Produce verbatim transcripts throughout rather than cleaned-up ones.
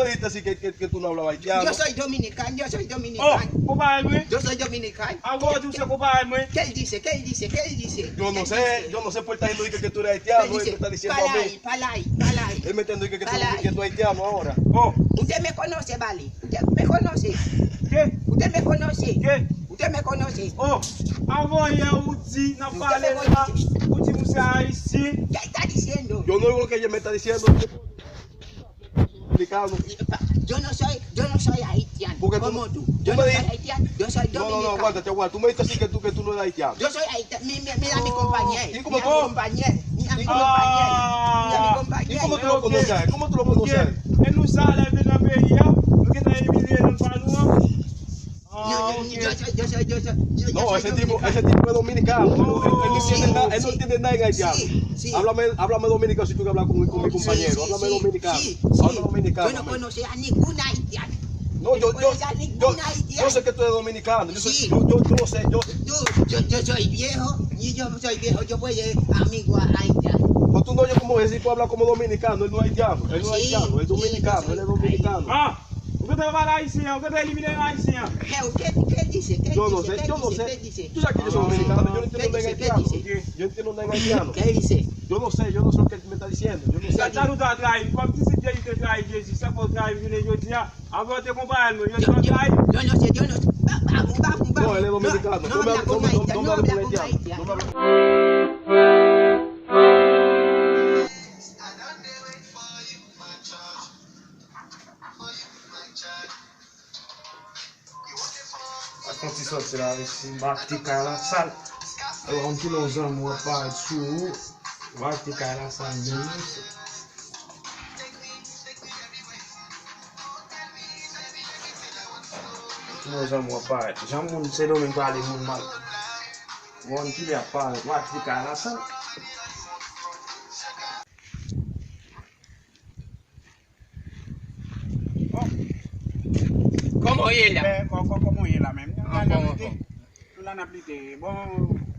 Dice que, que, que tú no hablas haitiano. Yo soy dominicano, yo soy dominicano. Oh, compadre, güey. Yo soy dominicano. Ahora tú dices, compadre, güey. ¿Qué él dice? ¿Qué él dice? ¿Qué él dice? Yo no sé, yo no sé, Puerto Rico, que tú eres haitiano, él me está diciendo a mí. Para ahí, para ahí, para ahí. Él me está diciendo que tú, que tú eres haitiano ahora. Oh. Usted me conoce, vale. Usted me conoce. ¿Qué? Usted me conoce. ¿Qué? Usted me conoce. Oh, avan yè ou di nan pale la, ou di m se ayisyen. ¿Qué está diciendo? Yo no digo que ella me está diciendo. Dominicano. Yo no soy, yo no soy haitiano. Porque tú, ¿cómo tú? Yo no soy haitiano, yo soy dominicano. No, no, no, aguántate, aguántate. Tú me dices así que tú, que tú no eres haitiano. Yo soy haitiano. Mi, mi, mira mi compañero. ¿Y cómo tú? Mira mi compañero. Mira mi compañero. Mira mi compañero. ¿Y cómo tú lo conoces a él? ¿Cómo tú lo conoces a él? E nou sa lè vin nan peyi a, nou gentan imilye nou pa nou an. Ah, ok. Yo, yo, yo soy, yo soy, yo soy, yo, yo soy dominicano. No, ese tipo, ese tipo es dominicano. Él no, él, él no entiende nada, él no entiende nada en haitiano. Sí, sí. Háblame, háblame dominicano si tú quieres hablar con, con mi compañero. Háblame dominicano. Sí, sí. Háblame dominicano. Yo no conocí a ningún haitiano. No, yo, yo, yo, yo sé que tú eres dominicano. Yo soy, yo, yo, yo lo sé, yo. Yo, yo, yo soy viejo, y yo soy viejo, yo puedo ser amigo a haitiano. Pues tú no oyes cómo ese tipo habla como dominicano, él no es haitiano, él no es haitiano, es dominicano, él es dominicano. Ah, ou gentan pale ayisyen an, ou gentan elimine ayisyen an. Yo no sé, yo no sé. Tú sabes que yo soy dominicano, yo no entiendo nada en haitiano. Yo entiendo nada en haitiano. Yo no sé, yo no sé lo que él me está diciendo. Yo no sé. Sa, sa nou ta trayi, kòm ti se Jezi te trayi Jezi, sa fò trayi jounen jodi a. Avan te konpayi nou, yo te trayi. Yo no sé, yo no sé. Ba, ba, ba, ba, ba. No, él es dominicano. No, no me hables con haitiano, no me hables con haitiano. No me hables. Pas fè yon ti sòti la, mesye, m pa kite kay la sal. Alò, m kile yon zanmi w ap parèt sou ou, m pa kite kay la sal menm, mesye. M kile yon zanmi w ap parèt. Jan moun Sendomeng pale moun mal. Bon, m kile ap parèt, m pa kite kay la sal. Bon. Kòman w ye la? Ben, kò-, kò-, kòman w ye la menm? Nou la nan lite. Nou la nan lite. Bon,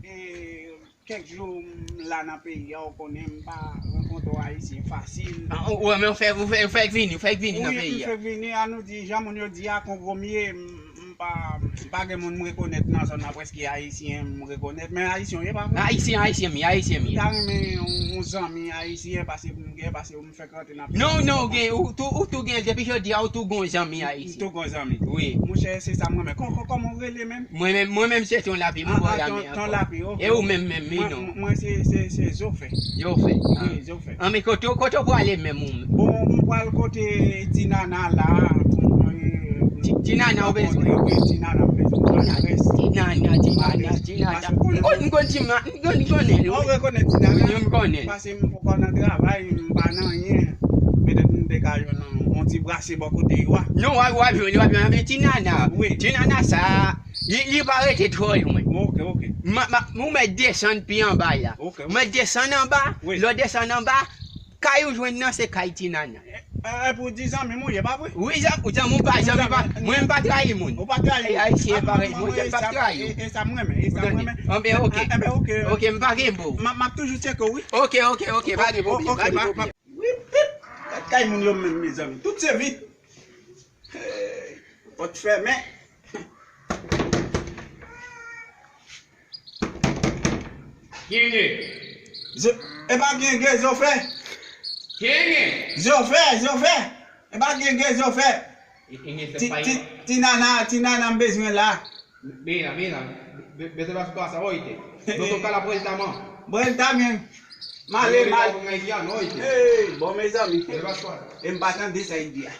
e, kèk jou m la nan peyi a, ou konnen m pa rankontre Ayisyen fasil. Ah, ou, ou, men ou fè, ou fè, ou fèk vini, ou fèk vini nan peyi a. Wi, m fèk vini, an nou di, jan moun yo di a, konpwomi, m, m pa, m pa gen moun m rekonèt nan zòn nan, prèske Ayisyen m rekonèt, men Ayisyen w ye, pa vre? Ayisyen, Ayisyen m ye, Ayisyen m ye. M ta renmen yon, yon zanmi Ayisyen, pase m gen, pase m fèk rantre nan peyi a. Non, non, ou gen, ou tou, ou tou gen, depi jodi a, ou tou gon zanmi Ayisyen. M tou gon zanmi. Wi. Monchè, se sa m renmen. Kò-, kò-, kòman w rele menm? Mwen menm, mwen menm se Ton Lapi, mwen bò Lame ankò. Ton Lapi, ok. E ou menm, menm, wi, non. Mwen, mwen se, se, se Zofè. Zofè. Wi, Zofè. An, men kote, kote w prale menm ou menm? Bon, m pral kote Ti Nana la. Ti, Ti Nana ou bezwen? Wi, Ti Nana m bezwen. Ti Nana, Ti Nana, Ti Nana. M konn, m konn Ti Ma-, m konn, m konnen l, wi. Ou rekonèt Ti Nana? Wi, m konnen l. Pase m poko nan travay, m pa nan anyen. Petèt m te ka jwenn yon, yon ti brase bò kote yo a. Non, w ap, w ap jwenn, w ap jwenn. Men Ti Nana, wi. Ti Nana sa, li, li pa rete twò lwen. Ok, ok. M, m, ou mèt desann pi anba la. Ok, ok. Ou mèt desann anba, wi. Lè w desann anba, kay ou jwenn nan, se kay Ti Nana. E, e, pou di zanmi m ou ye, pa vre? Wi, zanmi, zanmi m pa, zanmi pa, mwen m pa trayi moun. Ou pa trayi moun? E, Ayisyen parèy mwen, m p ap trayi. E, e sa m renmen, e sa m renmen. Anben, ok. Anben, ok. Ok, m pa gen bo. M, m ap toujou tcheke w, wi. Ok, ok, ok, pa gen pwoblèm, pa gen pwoblèm. Wip, wip. Gad kay moun yo menm, mezanmi. Tout se vit. Hey, pòt fèmen. Genge. Zo-, e pa genge, Zofè. Genge. Zofè, Zofè. E pa genge, Zofè. Ti, ti, ti Nana, Ti Nana m bezwen la. Mira, mira, be-, bete la situación, oíste. No toca la puerta más. Bwè l ta menm. M ale, m ale. Hey, bon, mezanmi. E m pa tande sa l di a.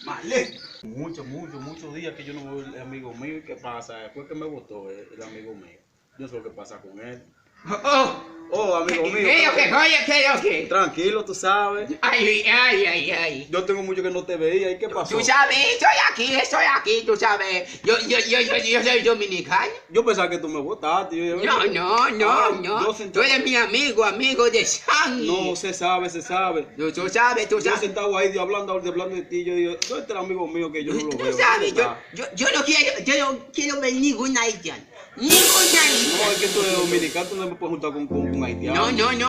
M ale. Mucho, mucho, mucho día que yo no veo el amigo mío y qué pasa, después que me votó el, el amigo mío. Yo no sé lo que pasa con él. Oh, oh. Oh, amigo mío. Ey, ok, oye, ok, ok. Tranquilo, tú sabes. Ay, ay, ay, ay. Yo tengo mucho que no te veía, ¿y qué pasó? Tú sabes, estoy aquí, estoy aquí, tú sabes. Yo, yo, yo, yo, yo soy dominicano. Yo pensaba que tú me votaste. Yo, yo, no, no, no, ah, no. Tú eres mi amigo, amigo de sangre. No, se sabe, se sabe. Tú, tú sabes, tú sabes. Yo sentado ahí, de hablando, de hablando de ti, yo digo, tú eres el amigo mío que yo no lo veo. Tú sabes, yo, yo, yo no quiero, yo no quiero ver ningún haitiano. Ningún haitiano. No, es que tú eres dominicano, tú no me puedes juntar con, con, con haitiano. No, no, no.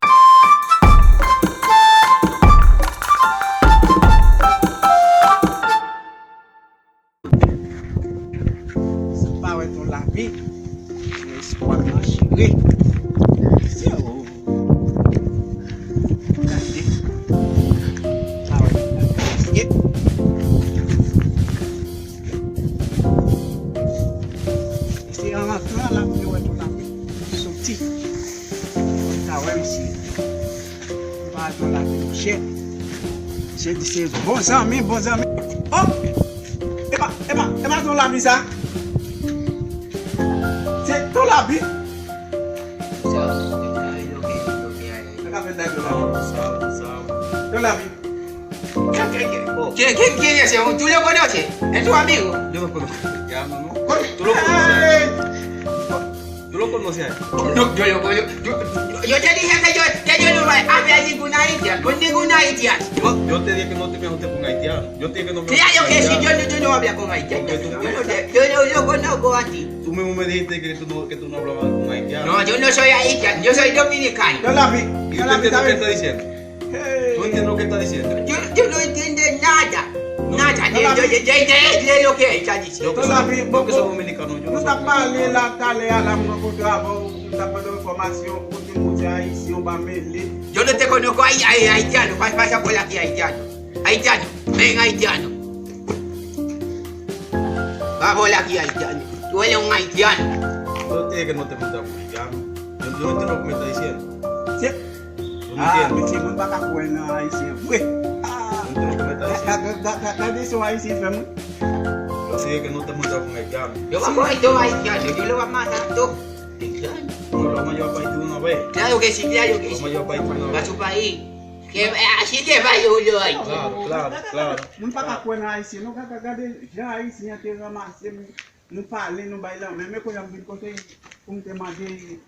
Ton lavi. Espwa nan chire. Yo. Gade. Sa wè. Gade. Se an rantran la pou yo wè ton lavi soti. Sa wè misye. Pa ton lavi monchè. Misye di se bon zanmi, bon zanmi. Oh! Epa, epa, epa ton lavi sa. Se ton lavi. Sa ka fè nèg yo la. Ton lavi. Ke, ke, ke, ke, se yon tou le kono se. E tou amigo. Yo kono. Ya, mano. Tou le kono se. Tou le kono se. Yo, yo, yo, yo, yo, yo te di ke yo, ke yo no vai a ver ninguna Haitian, con ninguna Haitian. Yo te dije que no te mejor con Haitian. Yo te dije que no mejor. Claro que sí, yo no, yo no habla con Haitian. Yo no, yo conozco a ti. Tú mismo me dijiste que tú no, que tú no hablabas con haitiano. No, yo no soy haitiano, yo soy dominicano. Yo la vi. ¿Y tú entiendes lo que está diciendo? ¿Tú entiendes lo que está diciendo? Yo, yo no entiendo nada. Nada de, de, de, de, de lo que está diciendo. Yo que soy, yo que soy dominicano, yo no soy dominicano. Nou t ap pale la talè a la, m rankontre avè w, m t ap mande w enfòmasyon, ou di m ou se ayisyen, ou pa mele. Yo no te conozco a, a, haitiano, pa, pasa por aquí haitiano. Haitiano, ven haitiano. Vamos aquí haitiano. Tú eres un haitiano. Yo te dije que no te juntaba con haitiano. Yo, yo no entiendo lo que me está diciendo. Se Yo no entiendo. Ah, mesye, mwen pa ka kwè nan ayisyen vre. Ah, gade, gade, gade, gade, se yon ayisyen fè mwen. Yo te dije que no te juntaba con haitiano. Yo pa kwè yo ayisyen, yo di yo pa mata to. Yo lo mayor país de una vez. Claro que sí, claro que sí. Lo mayor país de una vez. Pa sou payi. Ke, eh, si te pa yo, yo, ay. Claro, claro, claro. Mwen pa ka kwè nan ayisyen, non, gade, gade, jan ayisyen an te ranmase m, nou pale, nou bay lanmen, men kounye a m vin kote pou m te mande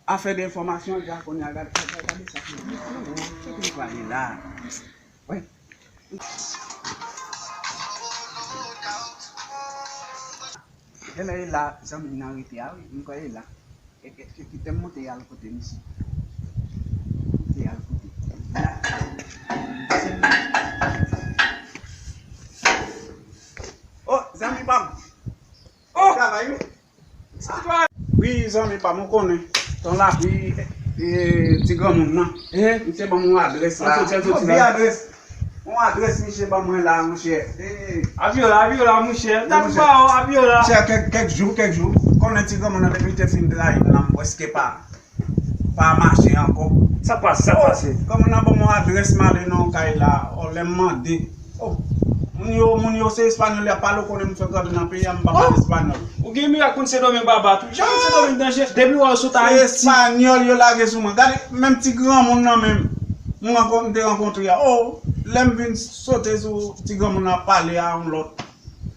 afè de enfòmasyon, ja kounye a, gade, gade, gade sa ki, ki, ki pale la. Wi. Genlè e la, zanmi m nan rete a, wi, m kwè e la. E, e, e, kite m monte al kote misye. Monte al kote. Oh, zanmi pa m. Oh! Travay, wi. Wi, zanmi pa m, ou konnen. Ton lavi, e, ti granmoun nan. Misye ban m yon adrès la. Yon vye adrès. Yon adrès misye ban mwen la, monchè. E, Abiola, Abiola, monchè. M t ap ba w, Abiola. Monchè, kèk, kèk jou, kèk jou. Konnen ti granmoun nan, depi li te fin trayi m nan, m prèske pa, pa mache ankò. Sa k pase, sa k pase? Granmoun nan ban m yon adrès, m ale nan yon kay la. Oh, lè m mande. Oh, moun yo, moun yo se espanyòl y ap pale, ou konnen m fèk rantre nan peyi a, m pa pale espanyòl. Ou gen mirak konn Sendomeng baba tou. Jan konn Sendomeng danje. Depi w wè yo sot Ayiti. Se espanyòl yo lage sou mwen. Gade, menm ti granmoun nan menm, m rankon-, m te rankontre a. Oh, lè m vin sote sou ti granmoun nan ap pale a yon lòt.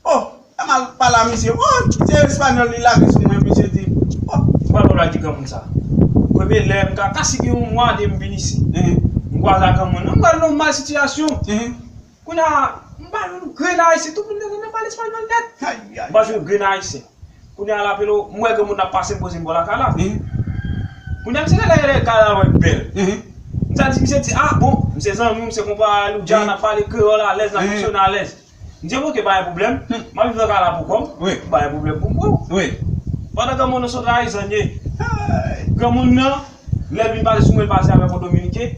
Oh, lè m al pale a misye. Oh, se espanyòl li lage sou mwen, misye di. Oh. Ou pa konn lage granmoun sa. Premye lè m ka, ka si gen yon mwa de m vin isi. M kwaze ak granmoun nan. M wè l nòmal sitiyasyon. Kounye a, m pa jwenn yon grenn ayisyen, tout moun te konn pale espanyòl nèt. M pa jwenn yon grenn ayisyen. Kounye a, l apele w, m wè granmoun ap pase, m poze m bò lakay la. Kounye a, misye genlè, genlè kay la wè bèl. M sa di, misye di, ah, bon, m se zanmi w, m se konpa Loudja, n ap pale kreyòl alèz, n ap fonksyone alèz. M di, ok, pa gen pwoblèm, m ap viv nan kay la pou kò m, pa gen pwoblèm pou m pran w. Pandan granmoun nan se yon trayizan l ye. Granmoun nan, lè l vin pase sou mwen, l pase avèk yon dominiken,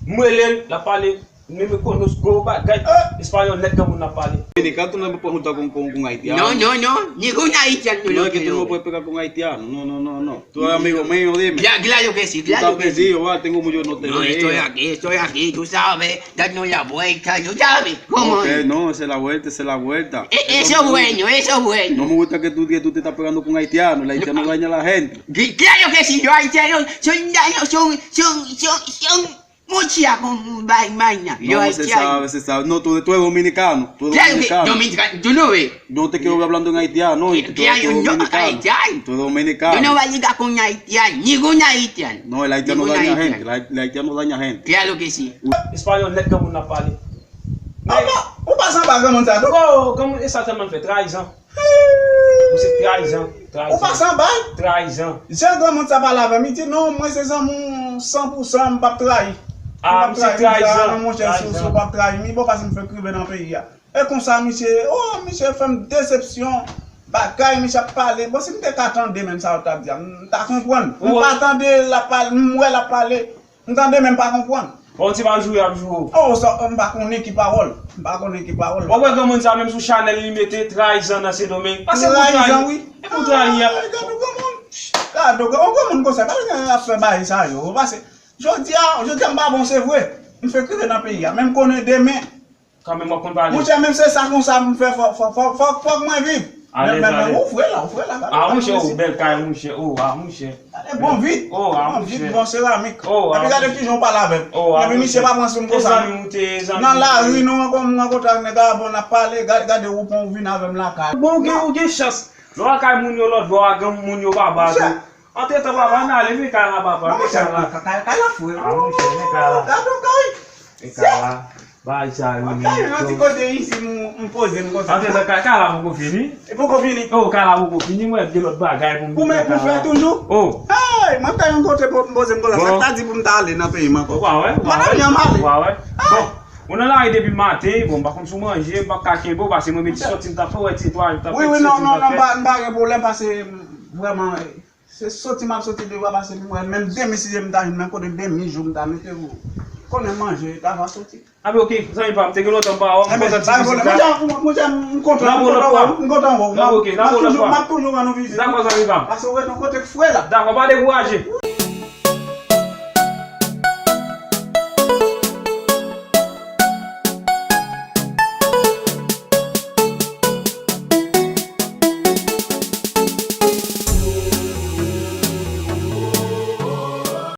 m rele l, l ap pale. Mwen mwen konnen gwo bagay. Espanyòl nèt granmoun nan pale. Dominican, tú no me puedes juntar con, con, con haitiano. No, no, no. Ningún haitiano. No, es que tú no puedes pegar con haitiano. No, no, no, no. Tú eres amigo mío, dime. Cla-, claro que sí, claro que sí. Tú estás perdido, va, tengo mucho no te veo. No, estoy aquí, estoy aquí, tú sabes, dando la vuelta, tú sabes cómo es. Ok, no, esa es la vuelta, esa es la vuelta. E-, eso es bueno, eso es bueno. No me gusta que tú, que tú te estás pegando con haitiano. El haitiano daña a la gente. Cl-, claro que sí, los haitianos son daños, son, son, son, son Mucha con vaina. No, se sabe, se sabe. No, tú, tú eres dominicano. Tú eres dominicano. Dominicano, tú no ves. No te quiero ver hablando en haitiano, y tú eres dominicano. Tú eres dominicano. Yo no voy a ligar con haitiano, ningún haitiano. No, el haitiano daña gente, el hait-, el haitiano daña gente. Claro que sí. Espanyòl nèt granmoun nan pale. Apa, ou pa sanba granmoun sa tou? Oh, granmoun, e sa tèlman fè trayizan. Ou se trayizan, trayizan. Ou pa sanba l? Trayizan. Jan granmoun sa pale avè m, li di, non, mwen se zanmi w san pou san, m p ap trayi. Ah, misye trayizan. Non, monchè, si w, si w p ap trayi m, li bon pase m fèk rive nan peyi a. E konsa, misye, oh, misye fè m desepsyon. Bagay misye ap pale, bon, si m te ka tande menm sa yo t ap di a, m ta konprann. M pa tande l ap pale, m wè l ap pale, m tande men m pa konprann. Bon, ti pa joure ap joure. Oh, sa, m pa konnen ki pawòl. M pa konnen ki pawòl. Bon, wè granmoun sa menm sou chanèl li mete trayizan nan Sendomeng. Pase pou trayi. Trayizan, wi. E pou trayi a. Gade yon granmoun. Gade yon granmoun konsa, pa gen ap fè bagay sa yo. Pase, jodi a, jodi a m pa bon, se vre. M fèk rive nan peyi a, men m konnen demen. Kanmenm w ap konn pale. Monchè, menm se sa konsa m fè, fòk, fòk, fòk, fòk, fòk mwen viv. Men, men, men, ou fre la, ou fre la, gade. Ah, monchè, oh, bèl kay, monchè, oh, ah, monchè. Gade bon vit, oh, ah, bon vit, bon seramik. Oh, ah, epi gade kijan w pale avè m. Oh, ah, epi misye pa pran sou m konsa. Nan lari, nou rankontre ak nèg la, bon, n ap pale, gade, gade, ou pran, ou vin avè m lakay. Bon, ou gen, ou gen chans. Lè w al kay moun yo lòt bò a, gen moun yo pa ba tou. Antretan, papa, n ale, vin kay la, papa, vin kay la. Kay la, frè. Ah, monchè, vin kay la. Gade yon kay. Vin kay la. Bagay sa yo, men. Kay yon ti kote isi, m, m poze m konsa. Antretan, kay, kay la poko fini. E poko fini? Oh, kay la poko fini, mwen gen lòt bagay pou m fè toujou. Oh. Hey, mwen kay yon kote pou m poze m konsa. Sa ta di pou m ta ale nan peyi m ankò. Ou pa wè? Madanm li an m ale. Ou pa wè? Bon, ou nan lari depi maten, bon, m pa konn si w manje, m p ap ka kenbe w, paske mwen meti soti, m t ap fè w wè ti etwal, m t ap fè ti soti, m t ap fè. Wi, wi, non, non, non, m pa, m pa gen pwoblèm, paske vrèman, se soti m ap soti deyò a, pase m wè menm demi size m ta jwenn, menm kote demi jou m ta mete pou konnen manje ta va soti. Anben, oke, zanmi pa m, te gen lontan m pa wè w, m kontan ti vizit la. Monchè, m kontan, m kontan wè w, m kontan wè w. N ap, oke, n ap wè w lòt fwa. M ap toujou rann ou vizit. Dakò, zanmi pa m. Pase w ret yon kote k fre la. Dakò, pa dekouraje.